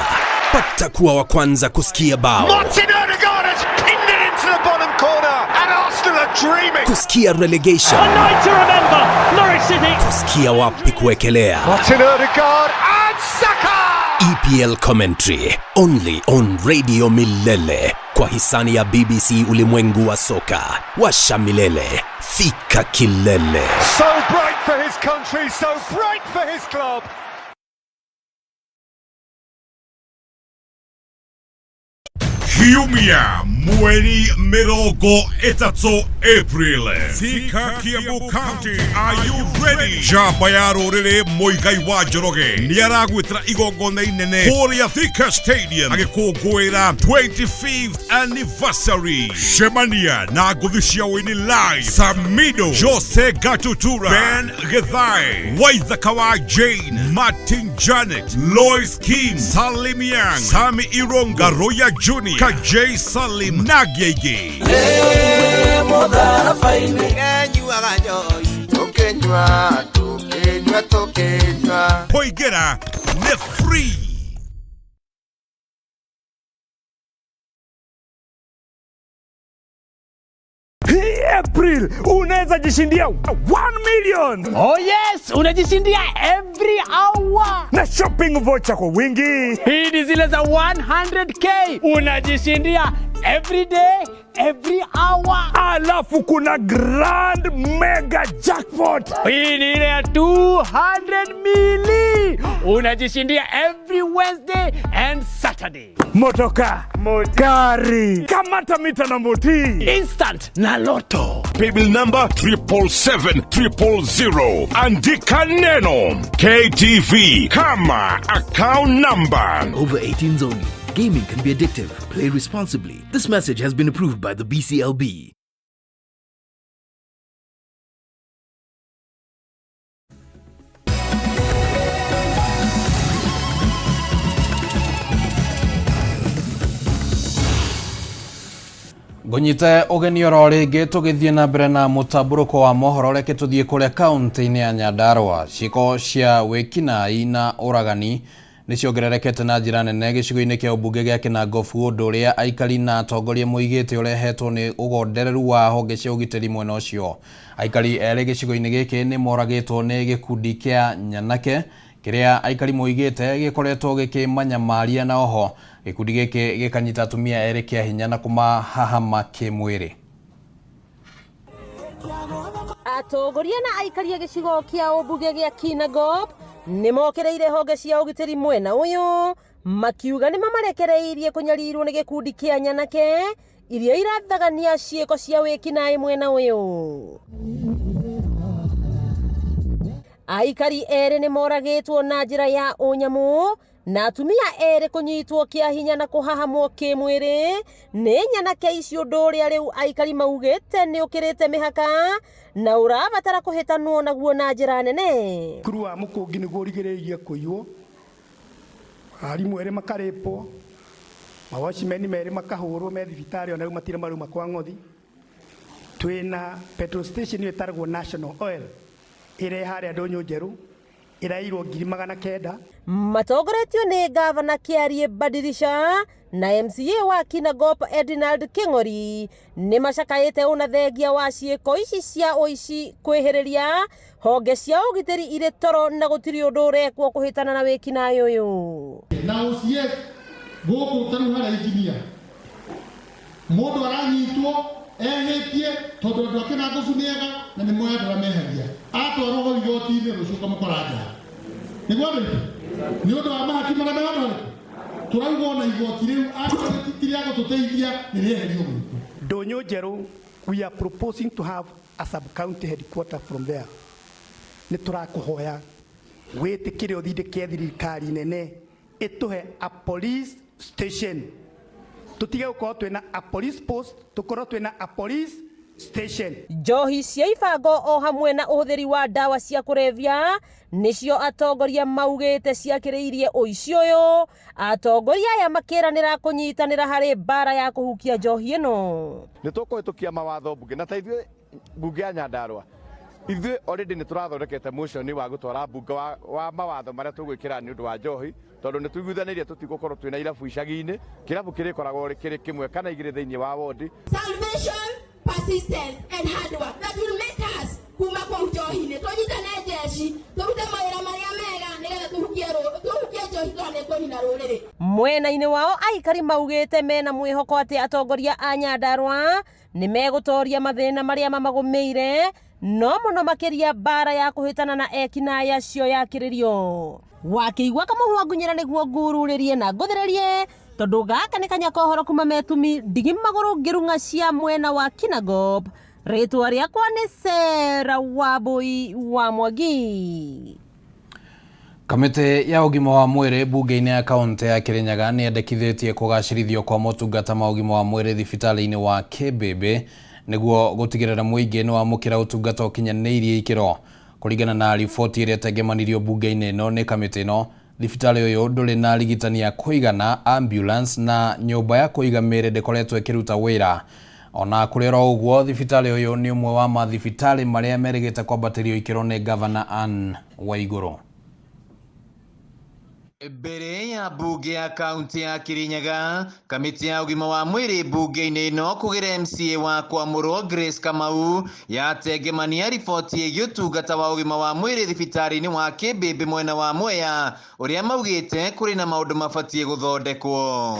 Pata kuwa wa kwanza kusikia bao, Martin Odegaard has pinned it into the bottom corner, and Arsenal are dreaming. kusikia relegation, A night to remember, Norwich City. kusikia wapi kuwekelea. Martin Odegaard and Saka. EPL commentary only on Radio Milele kwa hisani ya BBC ulimwengu wa soka. Washa milele, fika kilele. So bright for his country, so bright for his club. Kiumia mweri 30 April. Thika, Kiambu County, are you ready? Njamba ya rũrĩrĩ Muigai wa Njoroge nĩ aragwĩtĩra igongona inene kũrĩa Thika Stadium agĩkũngũĩra 25th anniversary. Cemania na ngũthi cia wĩini live Samido, Jose Gatutura, Ben Githae, Waithaka wa Jane, Martin Janet, Lois Kim, Salim Yang, Sami Ironga, Roya Junior, Kajay Salim na Gege. Kũingĩra nĩ free. Hii April unaweza jishindia 1 million. Oh yes, unajishindia every hour na shopping voucher kwa wingi. Hii ni zile za 100k unajishindia every day every hour. Alafu kuna grand mega jackpot. Hii ni ile ya 200 mili unajishindia every Wednesday and Saturday. Motoka, gari, kamata mita na moti, instant na loto. Paybill number 777 000. Andika neno KTV kama account number. Over 18s only. Gaming can be addictive. Play responsibly. This message has been approved by the BCLB. Ngũnyite ũgeni oro rĩngĩ tũgĩthiĩ na mbere na mũtambũrũko wa mohoro. Reke tũthiĩ kũrĩa kaũntĩ-inĩ ya Nyandarua. Ciĩko cia wĩkinaĩ na ũragani nĩ ciongererekete na njĩra nene gĩcigo-inĩ kĩa ũmbunge gĩa Kinangofu, ũndũ ũrĩa aikari na atongoria moigĩte ũrehetwo nĩ ũgondereru wa honge cia ũgitĩri mwena ũcio. Aikari erĩ gĩcigo-inĩ gĩkĩ nĩ moragĩtwo nĩ gĩkundi kĩa nyanake Kĩrĩa aikari moigĩte gĩkoretwo gĩkĩmanyamaria na oho gĩkundi gĩkĩ gĩkanyita atumia erĩ kĩa hinya na kũmahahama kĩmwĩrĩ. Atongoria na aikari a gĩcigo kĩa ũmbunge gĩa Kinangop nĩ mokĩrĩire honge cia ũgitĩri mwena ũyũ makiuga nĩ mamarekereirie kũnyarirwo nĩ gĩkundi kĩa nyanake iria irathagania ciĩko cia wĩkinaĩ mwena ũyũ. Aikari erĩ nĩ moragĩtwo na njĩra ya ũnyamũ na atumia erĩ kũnyitwo kĩa hinya na kũhahamwo kĩmwĩrĩ nĩ nyanake icio, ũndũ ũrĩa rĩu aikari maugĩte nĩ ũkĩrĩte mĩhaka na ũrabatara kũhĩtanwo naguo na njĩra nene. Cukuru wa Mũkũngi nĩguo ũrigĩrĩirie kũiywo, arimũ erĩ makarĩpwo, mawatchman merĩ makahũrwo me thibitarĩ ona rĩu matirĩ marauma kwa ng'othi. Twĩna petrol station ĩyo ĩtaragwo National Oil ĩrĩa ĩ harĩa Ndũnyũ Njerũ ĩrairwo 900,000. Matongoretio nĩ ngavana Kĩariĩ Badirisha na MCA wa Kinangop Edinald Kĩng'ori nĩ macakaĩte ũna thengia wa ciĩko ici cia ũici kwĩhĩrĩria honge cia ũgitĩri irĩ toro na gũtirĩ ũndũ ũrekwo kũhĩtana na wĩkinaĩ ũyũ. Na OCS gũkũ ta rĩu harĩa engineer mũndũ aranyitwo ehĩtie tondũ andũ a Kĩnangobu nĩ ega na nĩ moĩ andũ arĩa mehagia, atwarwo hau igoti-inĩ rũciũ ũkamũkora nja. Nĩguo andũ aitũ, nĩ ũndũ wa mahaki marĩa me handũ harĩkũ tũrauga ona igoti rĩu angĩkorwo ti rĩa gũtũteithia nĩ rĩeherio gũkũ. Ndũnyũ Njerũ, we are proposing to have a sub-county headquarter from there. Nĩ tũrakũhoya wĩtĩkĩre ũthindĩke thirikari nene ĩtũhe a police station, tũtige gũkorwo twĩna a police post, tũkorwo twĩna a police station. Njohi cia ibango o hamwe na ũhũthĩri wa ndawa cia kũrebia nĩcio atongoria maugĩte ciakĩrĩirie ũici ũyũ. Atongoria aya makĩranĩra kũnyitanĩra harĩ mbara ya kũhukia njohi ĩno. Nĩ tũkũhĩtũkia mawatho mbunge na ta ithuĩ mbunge ya Nyandarua ithuĩ already nĩ tũrathondekete motion wa gũtwara mbunge wa mawatho marĩa tũgwĩkĩra nĩ ũndũ wa njohi, tondũ nĩ tũiguithanĩirie tũtigũkorwo twĩna irabu icagi-inĩ, kĩrabu kĩrĩkoragwo kĩrĩ kĩmwe kana igĩrĩ thĩinĩ wa wondi. Salvation, persistence and hard work that will make us kuma kũu njohi-inĩ, tũnyitane jeshi tũrute mawĩra marĩa mega nĩgetha tũhukie njohi tondũ nĩ kũnina rũrĩrĩ. Mwena-inĩ wao aikari maugĩte mena mwĩhoko atĩ atongoria a Nyandarua nĩ megũtoria mathĩna marĩa mamagũmĩire, no mũno makĩria mbara ya kũhĩtana na ekinaĩ acio yakĩrĩrio. Wakĩigua kamũhwa ngunyĩra nĩguo ngururĩrie na ngũthĩrĩrie, tondũ gaka nĩ kanya kohoro kuma metumi ndigi magũrũ ngĩrung'a cia mwena wa Kinangop. Rĩtwa rĩakwa nĩ Sarah Wambui wa Mwangi. Kamĩtĩ ya ũgima wa mwĩrĩ mbunge-inĩ ya kaũntĩ ya Kirinyaga nĩ yendekithĩtie kũgacĩrithio kwa motungata ma ũgima wa mwĩrĩ thibitarĩ-inĩ wa Kĩmbĩmbĩ nĩguo gũtigĩrĩra mũingĩ nĩ wamũkĩra ũtungata ũkinyanĩirie ikĩro. Kũringana na riboti ĩrĩa ĩtengemanirio mbunge-inĩ ĩno nĩ kamĩtĩ ĩno, thibitarĩ ũyũ ndũrĩ na arigitani a kũigana, ambulance na nyũmba ya kũiga mĩĩrĩ ndĩkoretwo ĩkĩruta wĩra. Ona kũrĩ oro ũguo, thibitarĩ ũyũ nĩ ũmwe wa mathibitarĩ marĩa merĩgĩte kwambatĩrio ikĩro nĩ Gavana Anne Waigũrũ. Mbere ya mbunge ya kaunti ya Kirinyaga, kamĩtĩ ya ũgima wa mwĩrĩ mbunge-inĩ ĩno kũgĩra MCA wa Kwamũrwo Grace Kamau yatengemania riboti ĩgiĩ ũtungata wa ũgima wa mwĩrĩ thibitarĩ-inĩ wa Kĩmbĩmbĩ mwena wa Mwea ũrĩa maugĩte kũrĩ na maũndũ mabatiĩ gũthondekwo.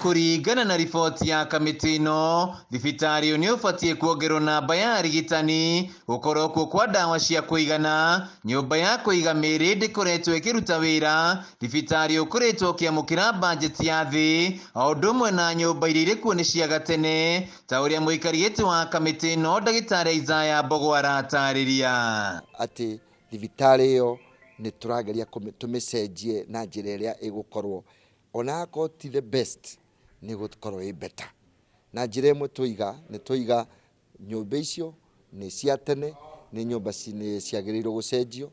Kũringana na riboti ya kamĩtĩ ĩno, thibitarĩ ũyũ nĩ ũbatiĩ kuongererwo namba ya arigitani, gũkorwo kuo kwa ndawa cia kũigana, nyũmba ya kũiga mĩĩrĩ ndĩkoretwo ĩkĩruta wĩra, thibitarĩ ũkoretwo ũkĩamũkĩra bajeti ya thĩ, o ũndũ ũmwe na nyũmba iria irĩ kuo nĩ cia gatene, ta ũrĩa mũikari gĩtĩ wa kamĩtĩ ĩno ndagĩtarĩ Isaiah Mbogo aratarĩria. Atĩ thibitarĩ ĩyo nĩ tũrageria tũmĩcenjie na njĩra ĩrĩa ĩgũkorwo ona akorwo ti the best nĩ gũkorwo ĩ better. Na njĩra ĩmwe tũiga nĩ tũiga nyũmba icio nĩ cia tene, nĩ nyũmba nĩ ciagĩrĩirwo gũcenjio,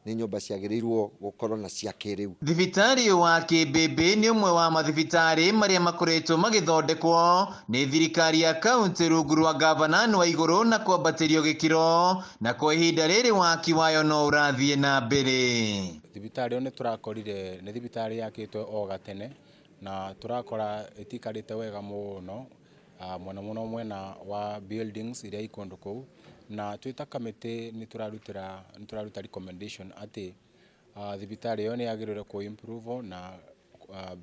nĩ nyũmba ciagĩrĩirwo gũkorwo na cia kĩrĩu. Thibitarĩ wa Kĩmbĩmbĩ nĩ ũmwe wa mathibitarĩ marĩa makoretwo magĩthondekwo nĩ thirikari ya kaunti rungu rwa gavana Anne Waigũrũ na kwambatĩrio gĩkĩro, na kwa ihinda rĩrĩ waki wayo no ũrathiĩ na mbere. Thibitarĩ ĩyo nĩ tũrakorire nĩ thibitarĩ yakĩtwo o gatene na tũrakora ĩtikarĩte wega mũno, mũno mũno mwena wa buildings iria i kũndũ kũu, na twĩ ta kamĩtĩ nĩ tũraruta recommendation atĩ Thibitarĩ ĩyo nĩ yagĩrĩire kũ improve na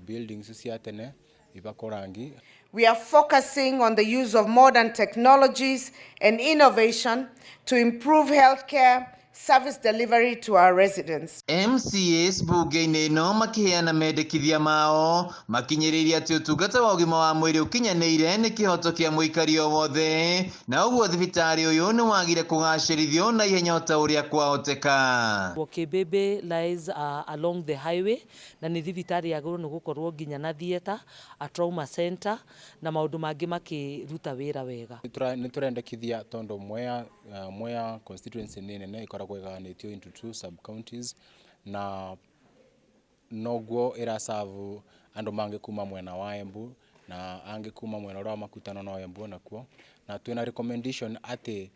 buildings cia tene ibakwo rangi. We are focusing on the use of modern technologies and innovation to improve healthcare service delivery to our residents. MCAs mbunge-inĩ ĩno makĩheana mendekithia mao makinyĩrĩirie atĩ ũtungata wa ũgima wa mwĩrĩ ũkinyanĩire nĩ kĩhoto kĩa mũikari o wothe na ũguo thibitarĩ ũyũ nĩ wagire kũgacĩrithio na ihenya o ta ũrĩa kwahoteka. Kibebe lies along the highway na nĩ thibitarĩ yagĩrĩirwo nĩ gũkorwo nginya na theatre, a trauma center na maũndũ mangĩ makĩruta wĩra wega. Nĩ tũrendekithia tondũ Mwea, Mwea constituency nĩ nene ĩkoragwo ĩgayanĩtio into two sub counties na noguo ĩraserve andũ mangĩ kuma mwena wa Embu na angĩ kuma mwena ũrĩa wa Makutano no Embu onakuo, na twĩna recommendation atĩ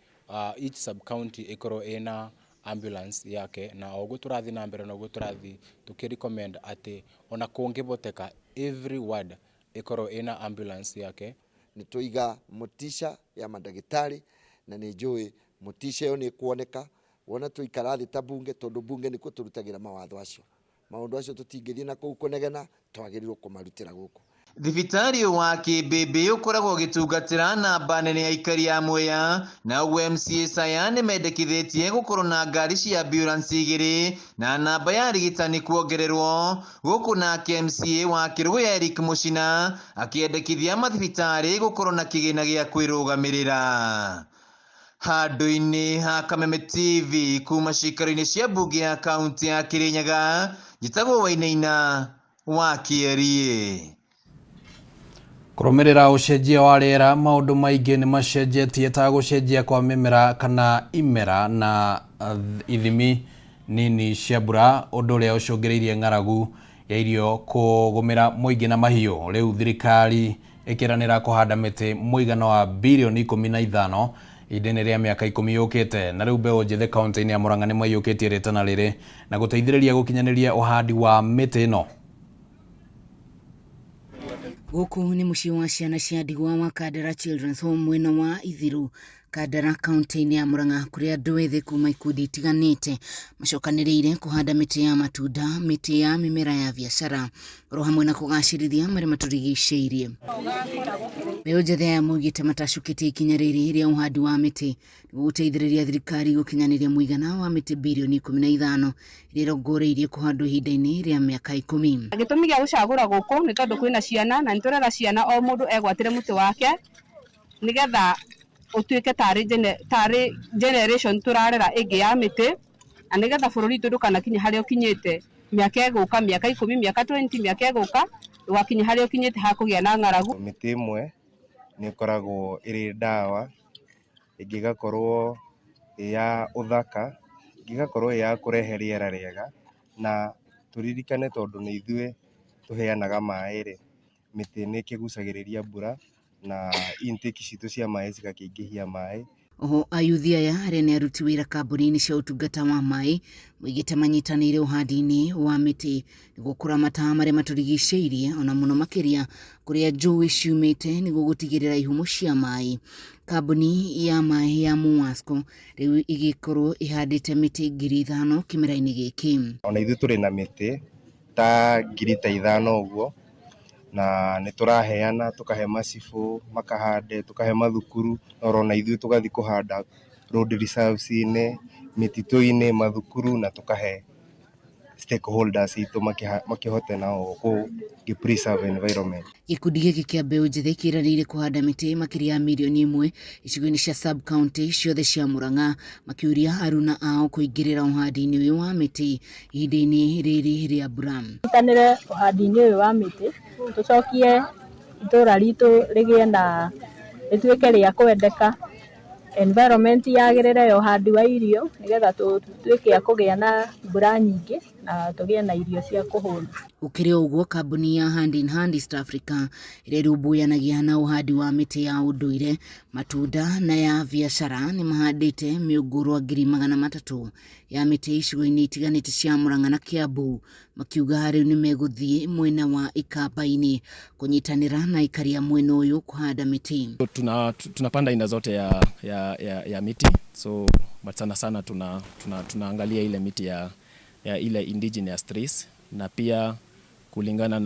each sub county ĩkorwo ĩna ambulance yake, na o ũguo tũrathiĩ na mbere noguo tũrathiĩ tũkĩ recommend atĩ ona kũngĩhoteka every ward ĩkorwo ĩna ambulance yake. Nĩ tũiga motisha ya mandagĩtarĩ na nĩ njũĩ motisha ĩyo nĩ ĩkuoneka wona tũikara thĩ ta bunge, tondũ bunge nĩkuo tũrutagĩra mawatho acio. Maũndũ acio tũtingĩthiĩ na kũu kũnegena, twagĩrĩirwo kũmarutĩra gũkũ. Thibitarĩ ũyũ wa Kĩmbĩmbĩ ũkoragwo ũgĩtungatĩra namba nene ya aikari a Mwea na ũguo MCAs aya nĩ mendekithĩtie gũkorwo na ngari cia ambulance igĩrĩ na namba ya arigitani kuongererwo, gũkũ nake MCA wa Kĩrũgũya Eric Mũcina akĩendekithia mathibitarĩ gũkorwo na kĩgĩna gĩa kwĩrũgamĩrĩra. Handũ-inĩ ha Kameme TV kuma cikaro-inĩ cia mbunge ya kaunti ya Kirinyaga, njĩtagwo Wainaina wa Kĩerie. Kũrũmĩrĩra ũcenjia wa rĩera, maũndũ maingĩ nĩ macenjetie ta gũcenjia kwa mĩmera kana imera na ithimi nini cia mbura, ũndũ ũrĩa ũcũngĩrĩirie ng'aragu ya irio kũgũmĩra mũingĩ na mahiũ. Rĩu thirikari ĩkĩranĩra kũhanda mĩtĩ mũigana wa birioni 15 ihinda-inĩ rĩa mĩaka 10 yũkĩte. Na rĩu mbeũ njĩthĩ kaunti-inĩ ya Murang'a nĩ maiyũkĩtie rĩtana rĩrĩ na gũteithĩrĩria gũkinyanĩria ũhandi wa mĩtĩ ĩno. Gũkũ nĩ mũciĩ wa ciana cia ndigwa wa Kandara Children's Home mwena wa Ithiru, Kandara kaunti-inĩ ya Murang'a, kũrĩa andũ ethĩ kuma ikundi itiganĩte macokanĩrĩire kũhanda mĩtĩ ya matunda, mĩtĩ ya mĩmera ya biacara, oro hamwe na kũgacĩrithia marĩa matũrigicĩirie. Mbeũ njĩthĩ aya maugĩte matacũkĩtie ikinya rĩrĩ rĩa ũhandi wa mĩtĩ nĩguo gũteithĩrĩria thirikari gũkinyanĩria mũigana wa mĩtĩ birioni 15 ĩrĩa ĩrongoreirie kũhandwo ihinda-inĩ rĩa mĩaka 10. Gĩtũmi gĩa gũcagũra gũkũ nĩ tondũ kwĩna ciana na nĩ tũrera ciana o mũndũ egwatĩre mũtĩ wake nĩgetha ũtuĩke tarĩ generation tũrarera ĩngĩ ya mĩtĩ, na nĩgetha bũrũri witũ ndũkanakinye harĩa ũkinyĩte mĩaka ĩgũka, mĩaka 10, mĩaka 20, mĩaka ĩgũka ndũgakinye harĩa ũkinyĩte hakũgĩa na ng'aragu. Mĩtĩ ĩmwe nĩ ĩkoragwo ĩrĩ ndawa, ĩngĩ ĩgakorwo ĩ ya ũthaka, ĩngĩ ĩgakorwo ĩ ya kũrehe rĩera rĩega, na tũririkane tondũ nĩ ithuĩ tũheanaga maĩ rĩ, mĩtĩ nĩ ĩkĩgucagĩrĩria mbura na intake citũ cia maĩ cigakĩingĩhia maĩ. Oho ayuthi aya arĩa nĩ aruti wĩra kambuni-inĩ cia ũtungata wa maĩ moigĩte manyitanĩire ũhandi-inĩ wa mĩtĩ nĩguo kũramata marĩa matũrigicĩirie, ona mũno makĩria kũrĩa njũĩ ciumĩte nĩguo gũtigĩrĩra ihumo cia maĩ. Kambuni ya maĩ ya Muwasco rĩu ĩgĩkorwo ĩhandĩte mĩtĩ 5,000 kĩmera-inĩ gĩkĩ. Ona ithuĩ tũrĩ na mĩtĩ ta 5,000 ũguo, na nĩ tũraheana tũkahe macibũ makahande, tũkahe mathukuru, na ithuĩ tũgathiĩ kũhanda road reserves-inĩ, mĩtitũ-inĩ, mathukuru, na tũkahe stakeholders itũ makĩhote nao kũ preserve environment. Gĩkundi gĩkĩ kĩa mbeũ njĩthĩ kĩranĩire kũhanda mĩtĩ makĩria ya mirioni 1 icigo-inĩ cia sub county ciothe cia Murang'a, makĩũria aruna ao kũingĩrĩra ũhandi-inĩ ũyũ wa mĩtĩ ihinda-inĩ rĩrĩ rĩa mbura. Nyitanĩre ũhandi-inĩ ũyũ wa mĩtĩ, tũcokie itũra ritũ rĩgĩe na rĩtuĩke rĩa kwendeka, environment yagĩrĩre ya ũhandi wa irio nĩgetha tũtuĩke a kũgĩa na mbura nyingĩ na tũgĩe na irio cia kũhũna. Gũkĩrĩ ũguo, kambuni ya Hand in Hand East Africa ĩrĩa ĩrũmbũyanagia na ũhandi wa mĩtĩ ya ũndũire, matunda na ya biacara nĩ mahandĩte mĩũngũrwa 300,000 ya mĩtĩ icigo-inĩ itiganĩte cia Murang'a na Kiambu, makiuga rĩu nĩ megũthiĩ mwena wa Ikamba-inĩ kũnyitanĩra na aikari a mwena ũyũ kũhanda mĩtĩ. Tunapanda aina zote ya miti, so but sana sana tunaangalia ile miti ya ile indigenous trees na pia kulingana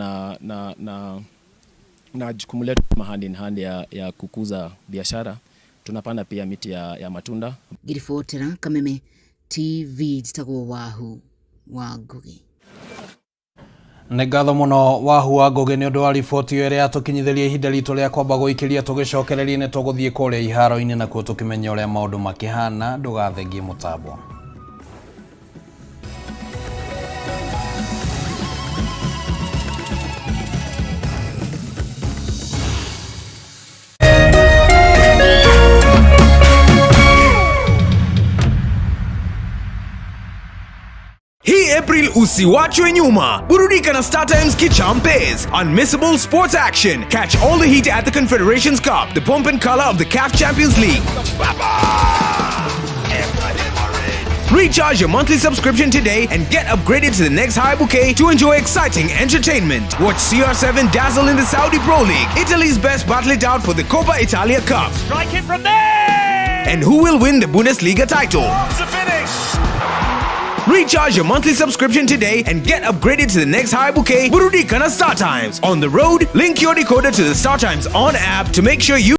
na jukumu letu kama Hand in Hand ya kukuza biashara, tunapanda pia miti ya matunda. Ngiribotera Kameme TV, njĩtagwo Wahu wa Ngugi. Nĩ ngatho mũno Wahu wa Ngugi nĩ ũndũ wa riboti ĩyo ĩrĩa yatũkinyithĩria ihinda ritũ rĩa kwamba gũikĩria. Tũgĩcokererie nĩ tũgũthiĩ kũrĩa iharo-inĩ nakuo tũkĩmenya ũrĩa maũndũ makĩhana. Ndũgathengie mũtambo. Hii April usiwachwe nyuma. Burudika na StarTimes Kichampes. Unmissable sports action. Catch all the heat at the Confederations Cup, the pomp and color of the CAF Champions League. Recharge your monthly subscription today and get upgraded to the next high bouquet to enjoy exciting entertainment. Watch CR7 dazzle in the Saudi Pro League. Italy's best battle it out for the Coppa Italia Cup. Strike it from there! And who will win the Bundesliga title? It's a finish! Recharge your monthly subscription today and get upgraded to the next high bouquet. Burudika na StarTimes. On the road, link your decoder to the StarTimes On app to make sure you